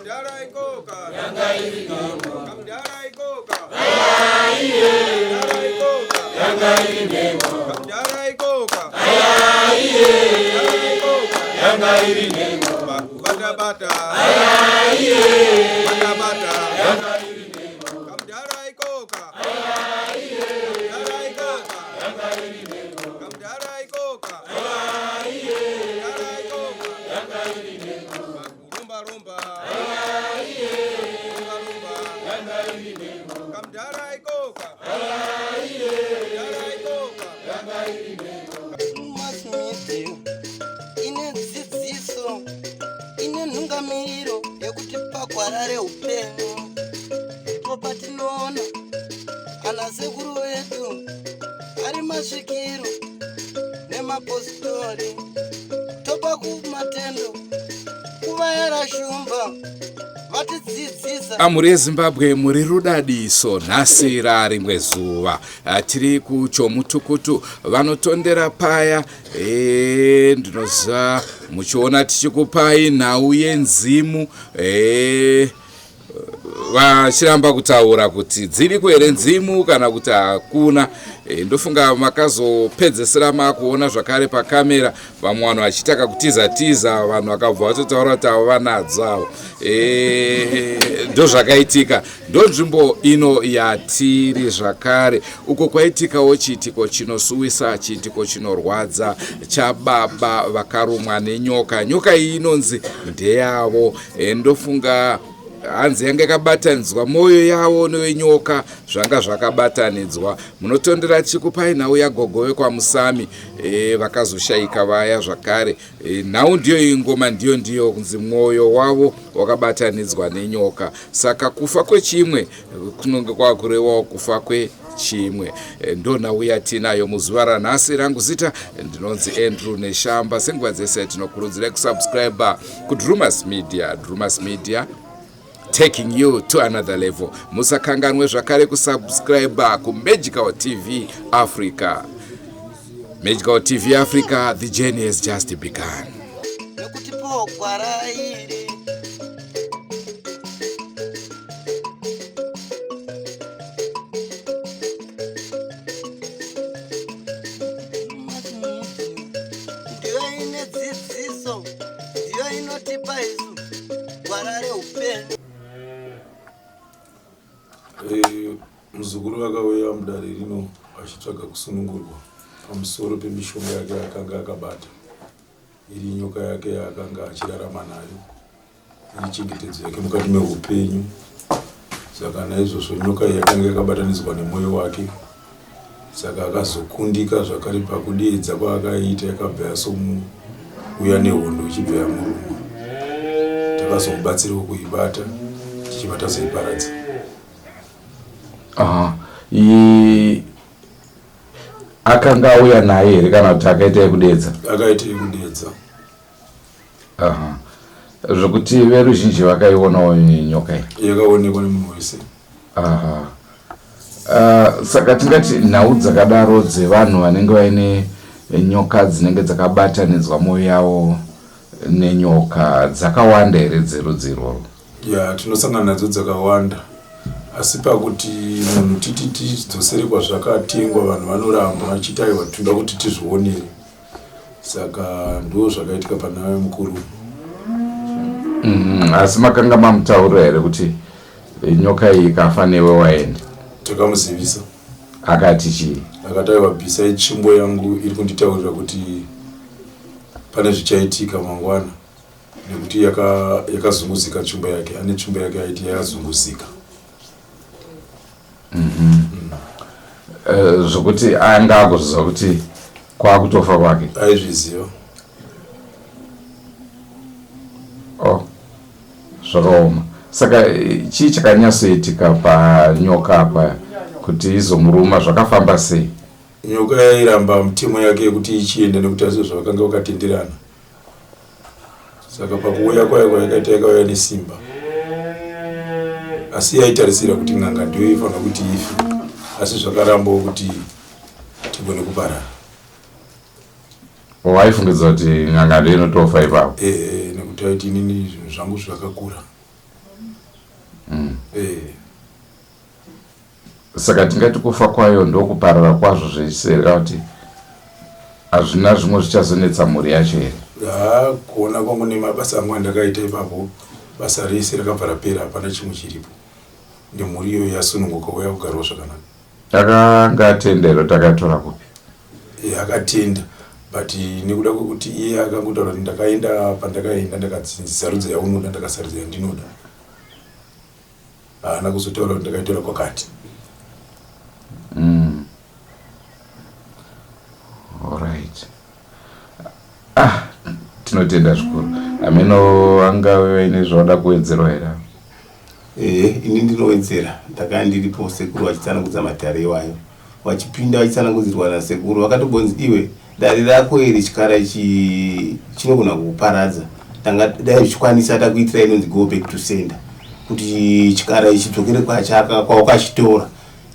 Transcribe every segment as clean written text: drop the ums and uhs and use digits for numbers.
Kamdara ikoka. Yanga iri nhengo. Kamdara ikoka. Kamdara ikoka. Yanga iri nhengo. Kamdara ikoka. Kamdara ikoka. Yanga iri nhengo. Bata bata. Bata bata. Yanga iri nhengo. Kamdara ikoka. Kamdara ikoka. Yanga iri nhengo. Kamdara ikoka. Kamdara ikoka. Yanga iri nhengo. Rumba rumba. Rumba rumba. Yanga iri nhengo. Kamdara ikoka. Kamdara ikoka. Yanga iri nhengo. Drewmas Media ine dzidziso ine nhungamiriro yekutipa gwara reupenyu ndipo patinoona ana sekuru vedu ari masvikiro nemapositori topa kumatendo kuvayera shumba vatidzidzisa. Amhuri yeZimbabwe, muri rudadiso nhasi rarimwe zuva. Tiri kuChomutukutu vanotondera paya. Ndinoziva muchiona tichikupai nhau yenzimu. Vachiramba kutaura kuti dziriko here nzimu kana kuti hakuna. Ndofunga makazopedzesera makuona zvakare pakamera vamwe vanhu vachiita kakutiza tiza, vanhu vakabva vatotaura kuti avo vanadzo avo. Ndozvakaitika. Ndonzvimbo ino yatiri zvakare, uko kwaitikawo chiitiko chinosuwisa, chiitiko chinorwadza chababa vakarumwa nenyoka. Nyoka iyi inonzi ndeyavo. Ndofunga hanzi yanga yakabatanidzwa mwoyo yavo newenyoka, zvanga zvakabatanidzwa. Munotondera chikupai nhau yagogo vekwaMusami, vakazoshayika vaya zvakare. Nhau ndiyo iyi, ngoma ndiyo ndiyo kunzi mwoyo wavo wakabatanidzwa nenyoka, saka kufa kwechimwe kunonge kwakurewawo kufa kwechimwe. Ndo nhau yatinayo muzuva ranhasi. Rangu zita ndinonzi Andrew Neshamba. Senguva dzese tinokurudzirai kusubscribe kuDrumas Media. Drumas Media, taking you to another level. Musakanganwe zvakare kusubscribe kuMagical TV Africa. Magical TV Africa, the journey has just begun. Nekuti pogwara iri. Ndiyo ine dzidziso, ndiyo inotipa isu gwara reupenyu. Muzukuru akauya mudare rino achitsvaga kusunungurwa pamusoro pemishonga yake yaakanga akabata, iri nyoka yake yaakanga achirarama nayo, iri chengetedzo yake mukati meupenyu. Saka naizvozvo nyoka iyi yakanga yakabatanidzwa nemwoyo wake, saka akazokundika zvakare pakudeedza kwaakaita, yakabva yasomuuya nehondo ichibva yamuruma. Takazomubatsirawo kuibata, tichibva tazoiparadza. Aha. Akanga auya naye here kana kuti akaita yekudeedza? Akaita yekudeedza. Aha. Zvokuti veruzhinji vakaionawo nyoka iyi? Yakaonekwa nemunhu wese. Aha. Saka tingati nhau dzakadaro dzevanhu vanenge vaine nyoka dzinenge dzakabatanidzwa mwoyo yavo nenyoka dzakawanda here dzerudzi irworwo? Ya, tinosangana nadzo dzakawanda, asi pakuti munhu titi tidzosere kwazvakatengwa, vanhu vanoramba vachiti aiwa, tinoda kuti tizvionere. Saka ndo zvakaitika pana mukuru. Asi makanga mamutaurira here kuti nyoka iyi ikafa newe waenda? Takamuzivisa. Akati chii? Akati aiwa, bvisai tsvimbo yangu, iri kunditaurira kuti pane zvichaitika mangwana, nekuti yakazunguzika tsvimbo yake. Ane tsvimbo yake aiti yakazunguzika. Zvokuti anga akuziva kuti kwakutofa kwake? Aizviziva. Oh, zvakaoma. Saka chii chakanyatsoitika panyoka apa kuti izomuruma? Zvakafamba sei? Nyoka yairamba mitemo yake yekuti ichienda, nekuti azvo zvavakanga vakatenderana. Saka pakuuya kwayo kwayakaita, yakauya nesimba, asi yaitarisira kuti n'anga ndiyo ifanira kuti ife, asi zvakarambawo kuti tigone kuparara. Waifungidzira kuti n'anga ndiyo inotofa ipapo? Ee, nekuti aiti inini zvinhu zvangu zvakakura. mm. eh. Saka tingati kufa kwayo ndokuparara kwazvo zvese here kuti hazvina zvimwe zvichazonetsa mhuri yacho here? Haa, kuona kwangu nemabasa angu andakaita ipapo, basa rese rakabva rapera, hapana chimwe chiripo. Nemhuri iyoyo yasununguka uya kugarawo zvakanaka. Takanga atenda here kuti akatora kupi? Eh, akatenda but nekuda kwekuti iye akangotaura kuti ndakaenda pandakaenda ndakadzinzi sarudza yaunoda ndakasarudza yandinoda. Haana kuzotaura kuti ndakaitora kwakati. Alright. Ah, tinotenda zvikuru. Hameno angave vaine zvavada kuwedzerwa here? Ehe, ini ndinowedzera. Ndakanga ndiripo sekuru vachitsanangudza matare iwayo. Vachipinda vachitsanangudzirwa nasekuru vakatombonzi iwe dare rako iri chikara ichi chinogona kukuparadza. Tanga dai zvichikwanisa takuitira inonzi go back to sender kuti chikara ichi chidzokere kwachaka kwawakachitora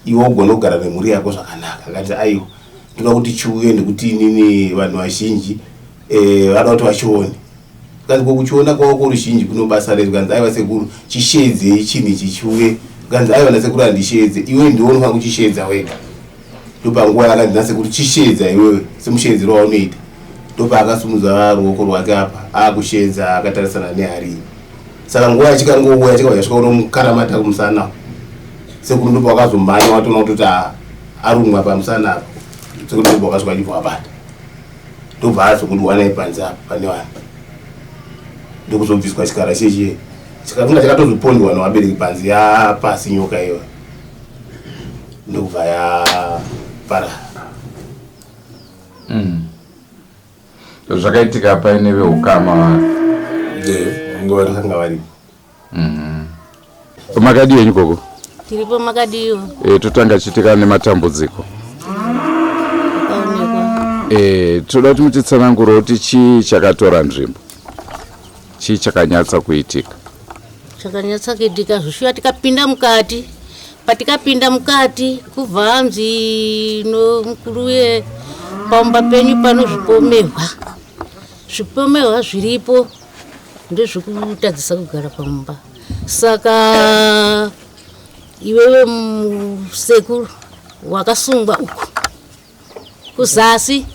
iwe ugone kugara nemhuri yako zvakanaka. Akati aiwa ndoda kuti chiuye nekuti inini vanhu vazhinji eh, vada kuti vachione Zvikanzi ko kuchiona kwavo koruzhinji kuno basa rei zvikanzi aiwa sekuru chisheedzei chinhu ichi chiuye zvikanzi aiwa nasekuru handisheedze iwe ndiwe unofanira kuchisheedza wega ndopanguva yakanzi nasekuru chisheedza iwewe semusheedzero waunoita ndopaakasimudza ruoko rwake apa akusheedza akatarisana nehari iyi saka nguva yachikangouya chikabva chasvika kunomukaramata kumusana sekuru ndopawakazomhanya watoona kutoti arumwa pamusana apa sekuru ndopawakasvika achibva wabata ndobva azokundiwanai panze apa pane vanhu ndokuzobviswa chikara chechiye chikafunga chakatozopondwa nevabereki panze yapasi nyoka iyo ndokubva yaparara mm. Zvakaitika paine veukama vakanga varipo. Mm. Makadii henyu gogo? Tiripo, makadiwo? E, totanga chitika nematambudziko. E, toda kuti mutitsanangure kuti chii chakatora nzvimbo, chii chakanyatsa kuitika? Chakanyatsa kuitika zvishuwa tikapinda mukati, patikapinda mukati kubva hanzi nomukuru uye pamba penyu pano zvipomehwa, zvipomehwa zviripo ndezvekutadzisa kugara pamumba, saka iwewe musekuru wakasungwa uku kuzasi.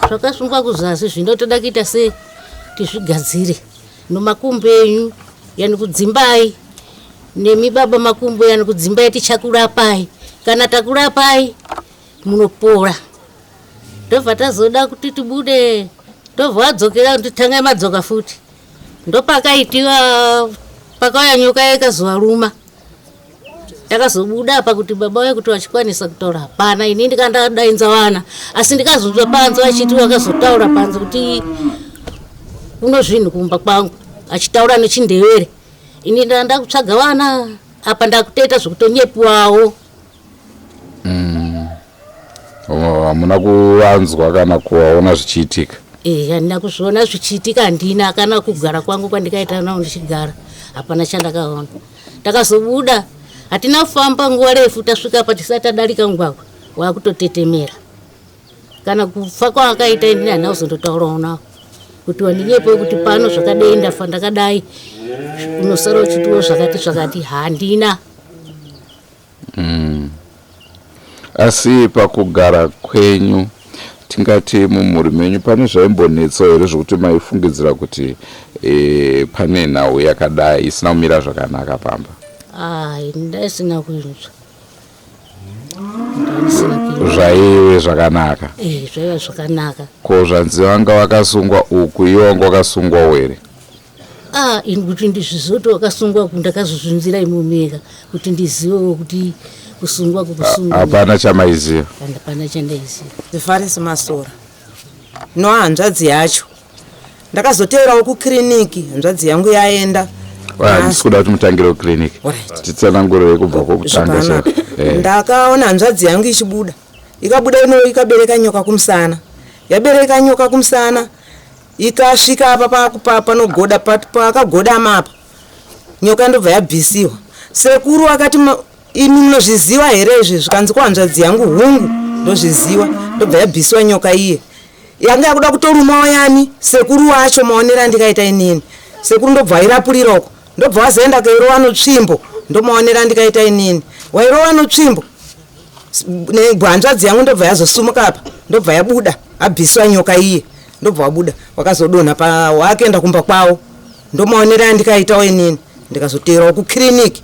Zvakasungwa kuzasi zvinotoda kuita sei tizvigadzire nomakumbo enyu yani kudzimbai nemi baba makumbo yani kudzimbai tichakurapai kana takurapai munopora ndobva tazoda kuti tibude ndobva wadzokera kuti tangai madzoka futi ndopakaitiwa pakauya nyoka ikazovaruma takazobuda apa kuti baba vaye kuti vachikwanisa kutaura hapana ini ndikandadainza vana asi ndikazonzwa panze vachiti vakazotaura panze kuti kuno zvinhu kumba kwangu achitaura nechindevere ini ndanda kutsvaga vana apa ndakutoita zvekutonyepiwawo mm. Hamuna kuvanzwa kana kuvaona zvichiitika? Eh, handina kuzviona zvichiitika, handina kana kugara kwangu kwandikaita nawo ndichigara hapana chandakaona. Takazobuda hatina kufamba nguva refu tasvika apa tisati tadarika mugwagwa wakutotetemera kana kufa kwaakaita ini handina kuzondotaurawo nawo kuti wandinyepo kuti pano zvakadei ndafa ndakadai unosara uchitiwo zvakati zvakati handina. Mm. Asi pakugara kwenyu tingati mumhuri menyu pane zvaimbonetsawo here zvokuti maifungidzira kuti e, pane nhau yakadai isina kumira zvakanaka pamba? Ai, ndaisina kuinzwa. Zvaive zvakanaka. Eh, zvaiva zvakanaka. Ko zvanzi vanga vakasungwa uku iwe wanga wakasungwawo here? Ah, ini kuti ndizvizive kuti wakasungwa ku ndakazozvinzira imomeka kuti ndizivewo kuti kusungwa kukusungwa. Hapana chamaiziva. Hapana chandaiziva. Zifarisi Masora no hanzvadzi yacho ndakazoteerawo kukiriniki hanzvadzi yangu yaenda. Handisi kuda kuti mutangire kukiriniki, titsanangurire kubva kwokutanga chaiko. Eh. Ndakaona hanzvadzi yangu ichibuda, ikabuda ino ikabereka nyoka kumusana, yabereka nyoka kumusana ikasvika apa panogoda pakagodama apa nyoka ndobva yabvisiwa. Sekuru akati imi munozviziva here izvi? Zvikanzi kuhanzvadzi yangu hungu ndozviziva. Ndobva yabvisiwa nyoka iye. Yanga yakuda kutorumawo yani sekuru wacho maonero andikaita inini. Sekuru ndobva wairapurira uko. Ndobva wazoenda kairova notsvimbo. Ndomaonero andikaita inini. Wairova notsvimbo. Hanzvadzi yangu ndobva yazosumuka apa. Ndobva yabuda. Abviswa nyoka iye. Ndobva wabuda. Wakazodonha pa wakaenda kumba kwavo. Ndomaonero andikaitawo inini. Ndikazoteerawo kukiriniki.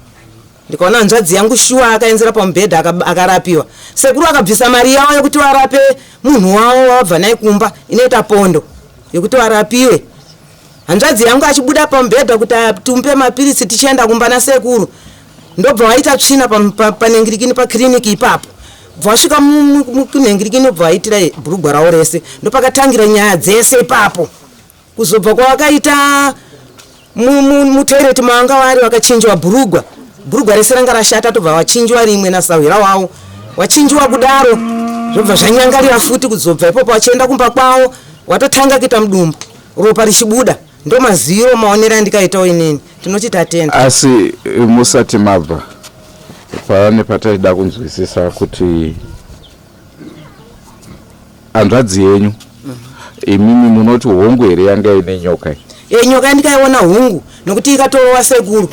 Ndikaona hanzvadzi yangu shuwa akaenzera pamubhedha akarapiwa. Sekuru akabvisa mari yavo yekuti varape munhu wavo wabva naye kumba inoita pondo yekuti varapiwe. Hanzvadzi yangu achibuda pamubhedha kuti atumpe mapiritsi tichienda kumba nasekuru. Ndobva waita tsvina panhengirikini pakiriniki ipapo. Bva wasvika kunhengirikini bva waitira bhurugwa ravo rese. Ndopakatangira nyaya dzese ipapo. Kuzobva kwavakaita mutoireti mavanga vari vakachinjwa bhurugwa. Bhurugwa rese ranga rashata tobva vachinjwa rimwe nasahwira wavo. Wachinjwa kudaro zvobva zvanyangarira futi kuzobva ipopo vachienda kumba kwavo watotanga kuita mudumbu ropa richibuda. Ndomaziviro maonero andikaitawo inini. Tinoti tatenda. Asi musati mabva pane pataida kunzwisisa kuti hanzvadzi yenyu imimi munoti hongu here yanga ine nyoka iyi? Nyoka ndikaiona hungu nokuti ikatorowa sekuru.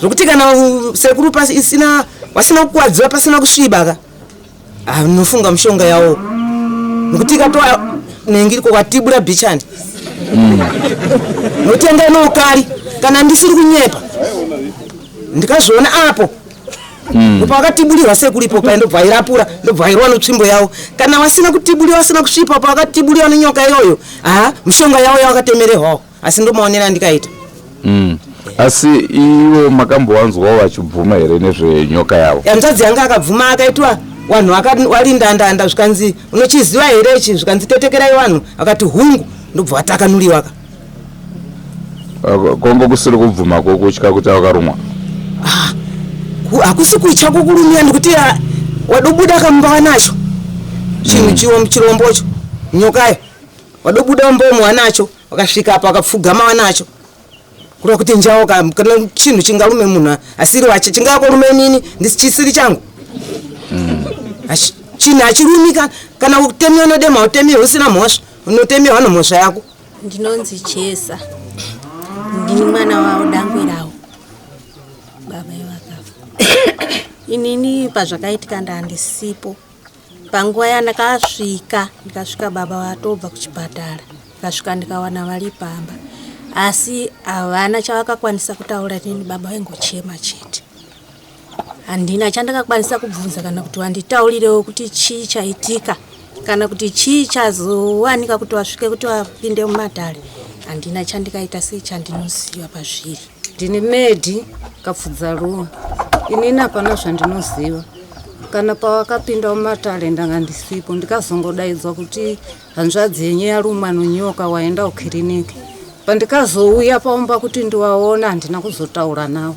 Zvokuti kana sekuru isina wasina kukuwadziwa pasina kusviba ka. Nofunga mushonga yawo. Nokuti ikatowa nengiriko kwatibura bichani. Nokuti yanga ine ukari kana ndisiri kunyepa. Ndikazviona apo. Ndobva wakatiburirwa sekuru ipo paya ndobva wairapura ndobva wairova netsvimbo yavo. Kana wasina kutibuliwa wasina kusvipa pa wakatibuliwa nenyoka iyoyo mushonga yavo yawakatemerehwawo asi ndomaonero andikaita. Asi ivo makambowanzwawo vachibvuma here nezvenyoka yavo? Hanzvadzi yanga akabvuma akaitwa vanhu warindandanda zvikanzi unochiziva here ichi zvikanzi tetekerai vanhu akati hungu ndobva watakanuliwa ka. Kongo kusiri kubvuma kwokutya kuti wakarumwa? Hakusi kutya kwokurumira ndikuti wadobuda kamumba wanacho chinhu chirombocho nyokayo wadobuda mumba wanacho wakasvika apa wakapfugama wanacho kureva kuti njawo kana chinhu chingarume munhu asiri wacho chingakorume inini chisiri changu. Chinhu hachirumi kana utemi unodema utemi usina mhosva unotemewa nemhosva yako. Ndinonzi Chesa. Ndini mwana wavo dangwe ravo. Baba vakafa. Inini pazvakaitika ndandisipo. Panguva yandakasvika, ndikasvika baba vatobva kuchipatara. Ndikasvika ndikawana vari pamba. Asi havana chavakakwanisa kutaura neni, baba vaingochema chete. Handina chandakakwanisa kubvunza kana kuti vanditaurirewo kuti chii chaitika kana kuti chii chazowanika kuti vasvike kuti vapinde mumatare. Handina chandikaita sei chandinoziva pazviri. Ndini Medi Kapfudzaruwa. Inini hapana zvandinoziva. Kana pavakapinda mumatare ndanga ndisipo, ndikazongodaidzwa kuti hanzvadzi yenyu yarumwa nonyoka waenda kukiriniki. Pandikazouya paumba kuti ndiwaona handina kuzotaura navo.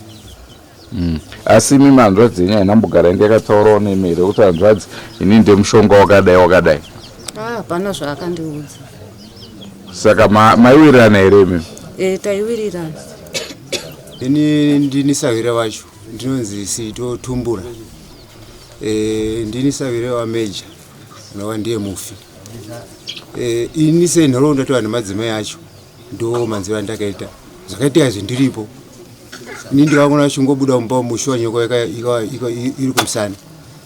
Asi imimi hanzvadzi yenyu haina kumbogara inge yakataurawo nemi here kuti hanzvadzi ini ndemushonga wakadai wakadai? Hapana zvaakandiudza. Saka maiwirirana here imimi? Taiwirirana. Ini ndini sahwira wacho ndinonzi Sito Tumbura. Ndini sahwira wameja unova ndiye mufi. Ini senhoroondo tova nemadzimai acho ndo manziro andakaita. Zvakaitika izvi ndiripo. Ini ndikaona chingobuda mumba umu shuwa nyoka iri kumusana.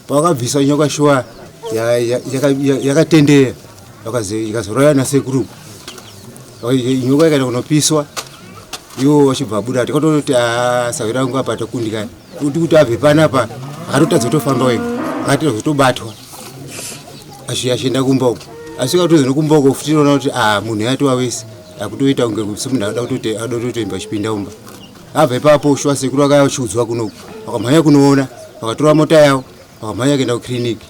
Pavakabvisa nyoka shuwa yakatenderera ikazoraya nasekuru. Nyoka ikaenda kunopiswa iwo vachibva vabuda tikatoti sahwira wangu apa takundikana. Kuti abve panapa akatotadza kutofamba wega akatotadza kutobatwa achienda kumba uko. Asi akatoza nekumba uko futi tinoona kuti munhu yatova wese akutoita kunge semunhu ada kutotemba achipinda mumba. Abva ipapo shuwa sekuru akachiudzwa kunoku vakamhanya kunoona vakatora mota yavo vakamhanya kuenda kukiriniki.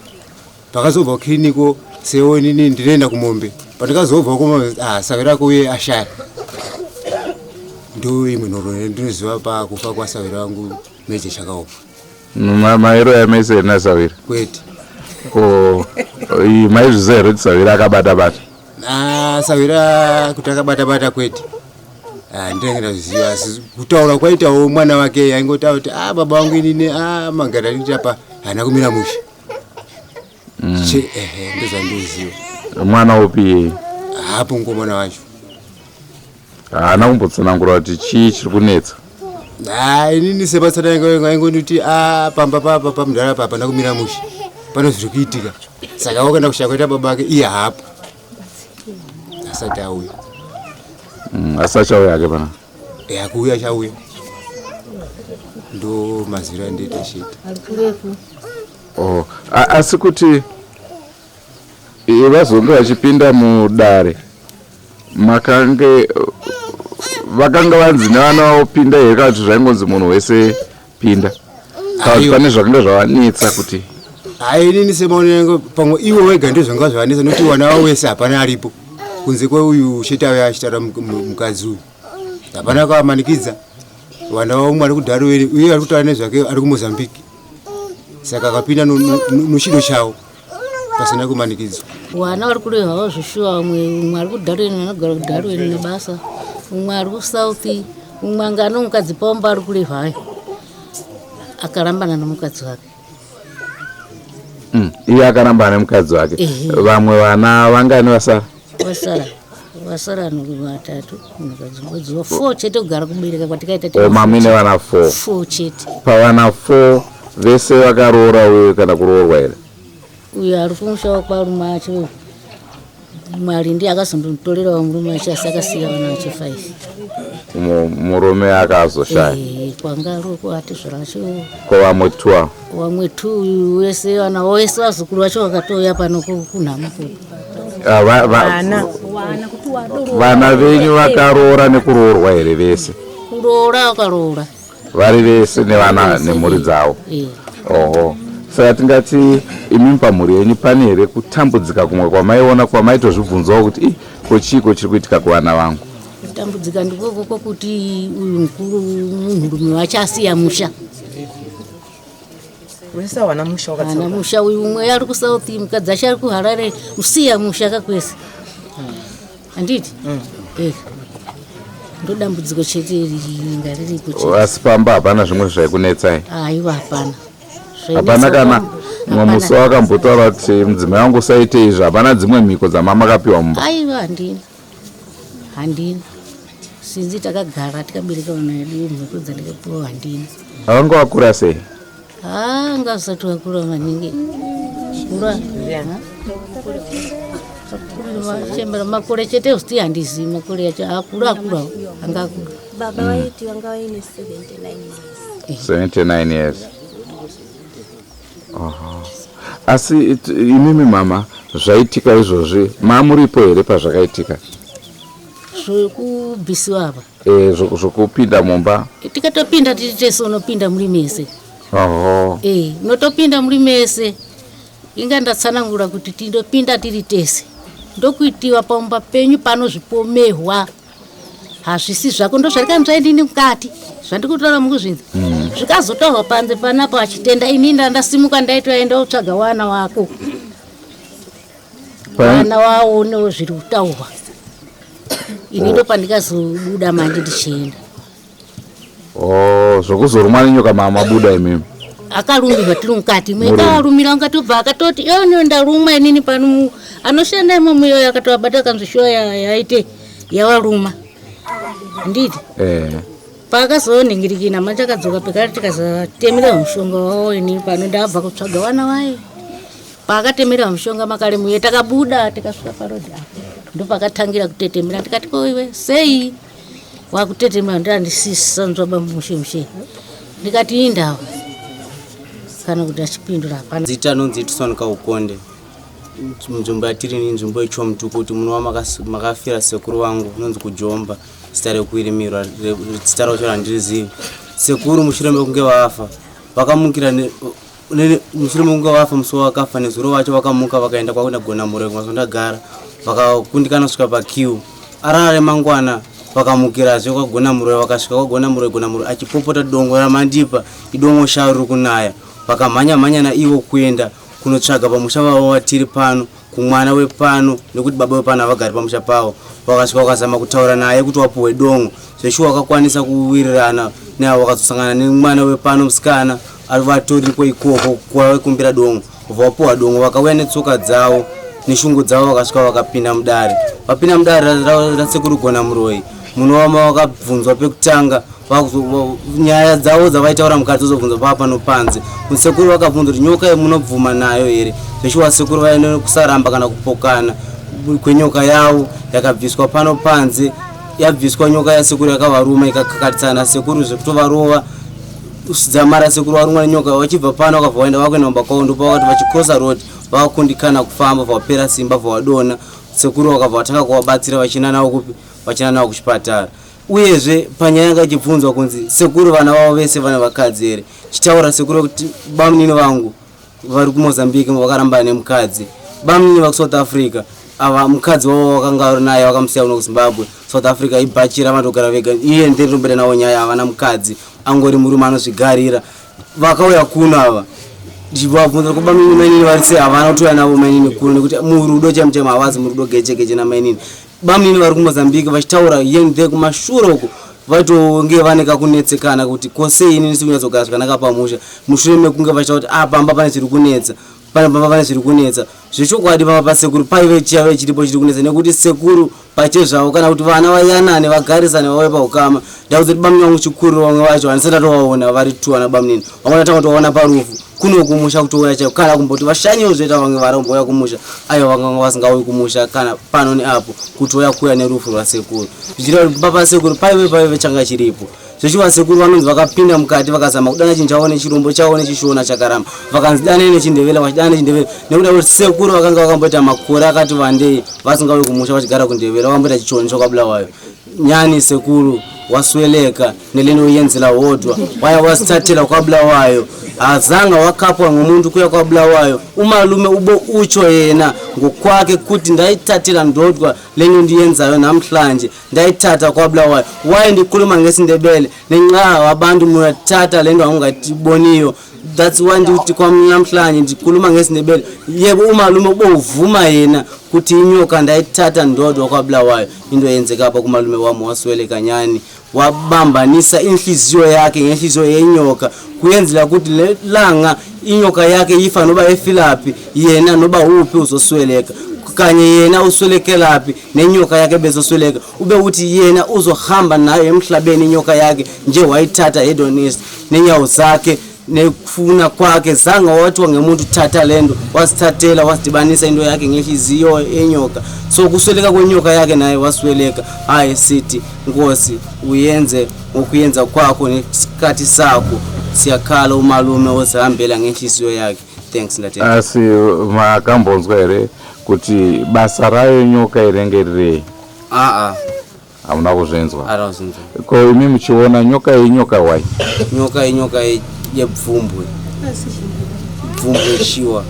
Pakazobva kukiriniki sewo inini ndinoenda kumombe. Pandikazobva kumombe sahwira wako uye ashaya. Ndo imwe nhoroondo ndinoziva pakufa kwasahwira wangu Meja Chakaoma. Mairo yamese here nasahwira? Kwete. Ko maizviziva here kuti sahwira akabata bata? Sahwira kuti akabata bata kwete. Ndinenge ndazviziva asi kutaura kwaitawo mwana wake aingotaura kuti baba vangu inini magara nditi apa haana kumira mushe. Ndozvandoziva. Mwana upi iyeye? Haapo mukomana wacho. Haana kumbotsanangura kuti chii chiri kunetsa. Ha, inini sebatsanango aingonditi a pamba papa pamudhara apa hapana kumira mushe. Pane zviri kuitika. Saka wakaenda kushaya kwaita baba ake iye haapo. Asati auya. Asi achauya hake pana. Ya kuuya achauya. Ndo maziro andiita chete. Ari kurefu. Oh, asi kuti vazonge vachipinda mudare makange vakanga vanzi nevana vavo pinda here kana kuti zvaingonzi munhu wese pinda kana kuti pane zvakanga zvavanetsa kuti Hai, inini semaonero angu pamwe iwe wega ndizvo zvanga zvavanetsa nokuti vana vavo wese hapana aripo kunze kweuyu chete auya achitaura mukadzi uyu hapana akavamanikidza vana vavo umwe ari kuDarwin uye ari kutaura nezvake ari kuMozambique saka akapinda nochido chavo pasina kumanikidzwa. Vana vari kurehwawo zveshuwa, umwe umwe ari kuDarwin anogara kuDarwin nebasa, umwe ari kuSouth, umwe anga ano mukadzi paumba ari kurehwayo akarambana nomukadzi wake. Iye akarambana nemukadzi wake. Vamwe vana vangani vasara? Vasara vasara vatatu, munhukadzi mukadzi four chete kugara kubereka kwatikaita. O, mami nevana four. Four chete. Pavana four vese vakaroora uye kana kuroorwa here? Uyo ari kumusha wekwarume acho Mwari ndiye akazondomutorerawo murume wacho asi akasiya vana vacho five. Murume akazoshaya. Kwanga aroko atizvara vacho. Ko vamwe two ava? Vamwe two wese vana wese vazukuru vacho vakatouya pano kunhamo kuno. Ah, Vana. Vana venyu vakaroora nekuroorwa here vese? Kuroora vakaroora. Vari vese nevana nemhuri dzavo. Oho. Saka tingati imimi pamhuri yenyu pane here kutambudzika kumwe kwamaiona kwamaitozvibvunzawo kuti ih ko chiiko chiri kuitika kuvana vangu? Kutambudzika ndikoko kwokuti uyu mukuru munhurume wacho asiya musha. Wese hawana musha Ana wakatsaukana. musha uyu umwe ari kuSouth mukadzi acho ari kuHarare usiya musha kakwese. Handiti? Ndo dambudziko chete ringa ririko chete. Asi pamba hapana zvimwe zvaikunetsai? Aiwa hapana. Hapana kana mumwe musi wakambotaura kuti mudzimai wangu usaite izvi, hapana dzimwe mhiko dzamamakapiwa mumba? Aiwa handina. Handina. Sinzi takagara tikabereka vana vedu mhiko dzandikapiwa handina. Avanga vakura sei? Haa anga usati wakura maningi. Kura. Chembera makore chete usiti handizivi makore acho akura akura anga akura. Baba vaiti vanga vaine 79 years. 79 years. Oho. Asi imimi mama zvaitika izvozvi mamuripo here pazvakaitika? Zvekubvisiwa apa. Zvokupinda mumba. Tikatopinda tiri tese unopinda muri mese. Oho. Unotopinda muri mese. Inga ndatsanangura kuti tindopinda tiri tese. Ndokuitiwa pamba penyu panozvipomehwa. Hazvisi zvako ndozvarikanzva inini mukati. Zvandikutaura mukuzvinza. Zvikazotaurwa panze panapa achitenda ini ndandasimuka ndaitoenda kutsvaga wana wako. Vana waonewo zviri kutaurwa. Ini ndopandikazobuda manje ndichienda. Oh, zvokuzorumwa nenyoka mamabuda imimi. Akarumirwa tiri mukati Murume. mwekarumira ungatobva akatoti ione ndarumwa inini pano anoshanda imomo iyoyo akatovabata akanzi shuwa yaite yavaruma. Handiti? Paakazoningirikina manje akadzoka pekare tikazotemera mushonga wawo ini pano ndabva kutsvaga wana waye. Paakatemera mushonga makare muye takabuda tikasvika parodhi apo. Ndopakatangira kutetemera tikati ko iwe sei wakutetemera ndandisisanzwa bambo mushe mushe. Ndikati indawa kana kuti achipindura hapana. Zita anonzi Tison Kaukonde. Nzvimbo yatiri ni nzvimbo yeChomutukuti munova makafira sekuru vangu unonzi Kujomba, zita rekuirimirwa zita racho handirizivi. Sekuru mushure mekunge vafa vakamukira mushure mekunge vafa musi wavakafa nezuro vacho vakamuka vakaenda kwakuenda Gonamure kumasondagara vakakundikana kusvika pakiu. Arara remangwana vakamukirazve kwaGonamure vakasvika kwaGonamure Gonamure achipopota dongo ramandipa idongo sharu riri kunaya. Vakamhanya mhanya naivo kuenda kunotsvaga pamusha vavo watiri pano kumwana wepano nekuti baba wepano havagari pamusha pavo. Vakasvika vakazama kutaura naye kuti wapuhwe dongo. Zveshuwa vakakwanisa kuwirirana neavo vakazosangana nemwana wepano musikana ari vatoriko ikoko kwavaikumbira dongo. Kubva vapuhwa dongo vakauya netsoka dzavo neshungu dzavo vakasvika vakapinda mudare vapinda mudare rasekuru gona muroyi munowama vakabvunzwa pekutanga nyaya dzavo dzavaitaura mukati dzozobvunzwa pava pano panze sekuru vakabvunza kuti nyoka yemunobvuma nayo here zveshuwa sekuru vaine kusaramba kana kupokana kwenyoka yavo yakabviswa pano panze yabviswa nyoka yasekuru yakavaruma ikakakatisana sekuru zvekutovarova dzamara sekuru varumwa nenyoka vachibva pano vakabva vaenda vakuenda kumba kwavo ndopavakati vachicrossa road vakakundikana kufamba vapera simba vavadona sekuru vakabva vatanga kuvabatsira vachina navo kupi vachina navo kuchipatara uyezve panyaya yanga ichibvunzwa kunzi sekuru vana vavo vese vane vakadzi here chitaura sekuru kuti bamunini vangu vari kumozambique vakarambana nemukadzi bamunini vakusouth africa ava mukadzi wavo wakanga vari naye vakamusiya kuno kuzimbabwe south africa ibhachira vanotogara vega iye ndiri nawo nyaya havana mukadzi angori murume anozvigarira vakauya kuno ava ndivabvunza kuba mainini mainini vari sei havana kutouya navo mainini kuno nekuti murudo chaimo chaimo havazi murudo geche geche namainini bamunini vari kumozambique vachitaura yende kumashure uko vatonge vane kakunetsekana kuti kosei inini sikunyatsogaa zvakanaka pamusha mushure mekunge vachitaura kuti ah pamba pane zviri kunetsa pane pamba pane zviri kunetsa zvechokwadi pamba pasekuru paive chaive chiripo chiri kunetsa nekuti sekuru pachezvavo kana kuti vana vayanane vagarisane vauye paukama ndakuti bamunini vangu chikuru vamwe vacho handisati ndatovaona vari tu ana bamunini vamwe ndatanga kutovaona parufu kuno kumusha kutouya chaiko kana kumboti vashanyiwo zvoita vamwe vari kumbouya kumusha aiwa vanga vasingauyi kumusha kana pano neapo kutouya kuuya nerufu rwasekuru zvichireva kuti papa sekuru paive paive changa chiripo Zvechiwa sekuru vanonzi vakapinda mukati vakazama kudana chinhu chavo nechirombo chavo nechishona chakaramba vakanzi danei nechindevele vachidana nechindevele nekuda kuti sekuru vakanga vakamboita makore akati vandei vasingauyi kumusha vachigara kundevele vakamboita chichoni chokwabulawayo nyani sekuru wasweleka neleni uyenzela wodwa waya wasithathela kwabulawayo azanga wakapwa ngomuntu kuya kwabulawayo umalume ube utsho yena ngokwakhe kuti ndayithathela ndodwa lento ndiyenzayo namhlanje ndayithatha kwabulawayo why ndikhuluma ngesindebele nenxa abantu muyathatha le nto angungatiboniyo that's why ndithi kwam namhlanje ndikhuluma ngesindebele yebo umalume ubovuma yena kuti inyoka ndayithatha ndodwa kwabulawayo into eyenzeka apha kumalume wam wasweleka nyani wabambanisa inhliziyo yakhe ngenhliziyo yenyoka kuyenzela ukuthi le langa inyoka yakhe ifa noba efilaphi yena noba uphi uzosweleka kanye yena uswelekelaphi nenyoka yakhe bezosweleka ube uthi yena uzohamba nayo emhlabeni inyoka yakhe nje wayithatha hedonist nenyawo zakhe nekufuna kwakhe zange wathiwa ngemuntu thatha le nto wasithathela wasidibanisa into yakhe ngenhliziyo yenyoka so kusweleka kwenyoka yakhe naye wasweleka hayi sithi nkosi uyenze ngokuyenza kwakho nesikhathi sakho siyakhala umalume ozihambela ngenhliziyo yakhe thanks ndate asi makambonzwa here kuti basa rayo nyoka irenge rirei aa hamuna kuzvinzwa arazvinzwa ko imi muchiona nyoka inyoka wai nyoka inyoka yebvumbwe bvumbwe chiwa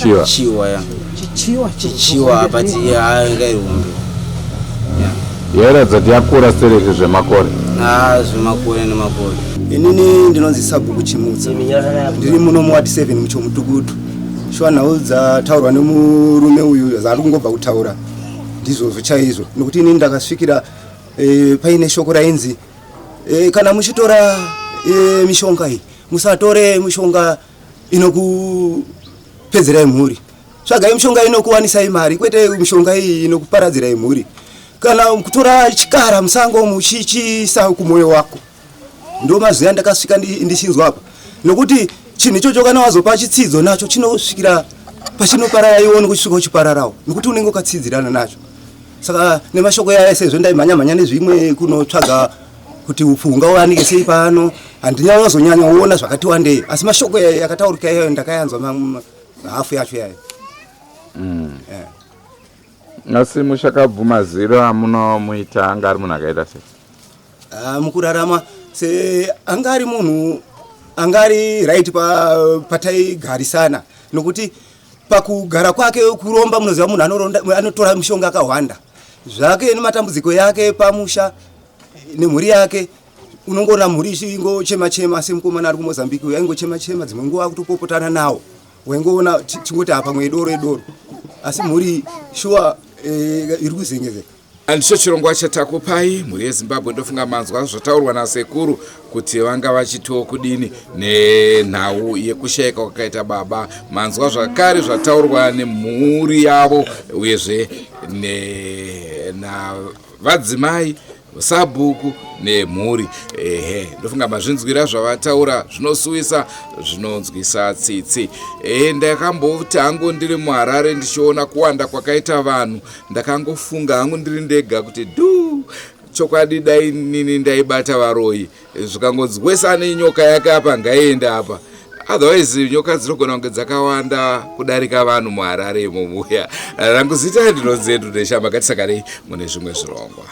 Chiwa. chiwa ya chichiwa chichiwa but hainga irumbe yairatidza kuti yakura stereki zvemakore a zvemakore nemakore inini ndinonzi sabhuku chimutsa ndiri muno muwadi 7 muchomutukutu shuwa nhau dzataurwa nemurume uyu zvaari kungobva kutaura ndizvozvo chaizvo nokuti inini ndakasvikira e, paine shoko rainzi e, kana muchitora e, mishonga iyi musatore mishonga inokupedzerai mhuri tsvagai mishonga inokuwanisai mari kwete mishonga iyi inokuparadzirai mhuri kana kutora chikara musango muchichiisa kumwoyo wako ndo mazwi andakasvika ndichinzwa apa nokuti chinhu ichocho kana wazopa chitsidzo nacho chinosvikira pachinoparara iwe unenge uchisvika uchipararawo nokuti unenge ukatsidzirana nacho saka nemashoko yaya sezvo ndaimhanya mhanya nezvimwe kunotsvaga kuti upfu hungawanike sei pano handinyanyozonyanya uona zvakati wandei asi mashoko yaya yakataurika iyayo ndakayanzwa hafu yacho yayo mm. yeah. asi mushakabvuma ziro amunomuita anga ari munhu akaita sei Ah, mukurarama se anga ari munhu anga ari right pataigarisana pa nokuti pakugara kwake kuromba munoziva munhu anotora mishonga akahwanda zvake nematambudziko yake pamusha nemhuri yake unongoona mhuri ichingochema chema semukomana ari kumozambique uyo aingochema chema dzimwe nguva akutopopotana nawo waingoona chingoti apa pamwe idoro idoro asi mhuri shuwa eh, iri kuzengezeka. Ndicho chirongwa chatakupai mhuri yeZimbabwe. Ndofunga manzwa zvataurwa nasekuru kuti vanga vachitiwo kudini nenhau yekushayika kwakaita baba. Manzwa zvakare zvataurwa nemhuri yavo uyezve navadzimai sabhuku nemhuri. Ehe, ndofunga mazvinzwira zvavataura, zvinosuwisa, zvinonzwisa tsitsi. Ehe, ndakamboti hangu ndiri muHarare ndichiona kuwanda kwakaita vanhu, ndakangofunga hangu ndiri ndega kuti dhu, chokwadi dai nini ndaibata varoyi, zvikangonzi wese ane nyoka yake apa ngaiende apa, otherwise nyoka dzinogona kunge dzakawanda kudarika vanhu muHarare imomuya. Rangu zita ndinonzi Andrew Neshamba. Ngatisakarei mune zvimwe zvirongwa.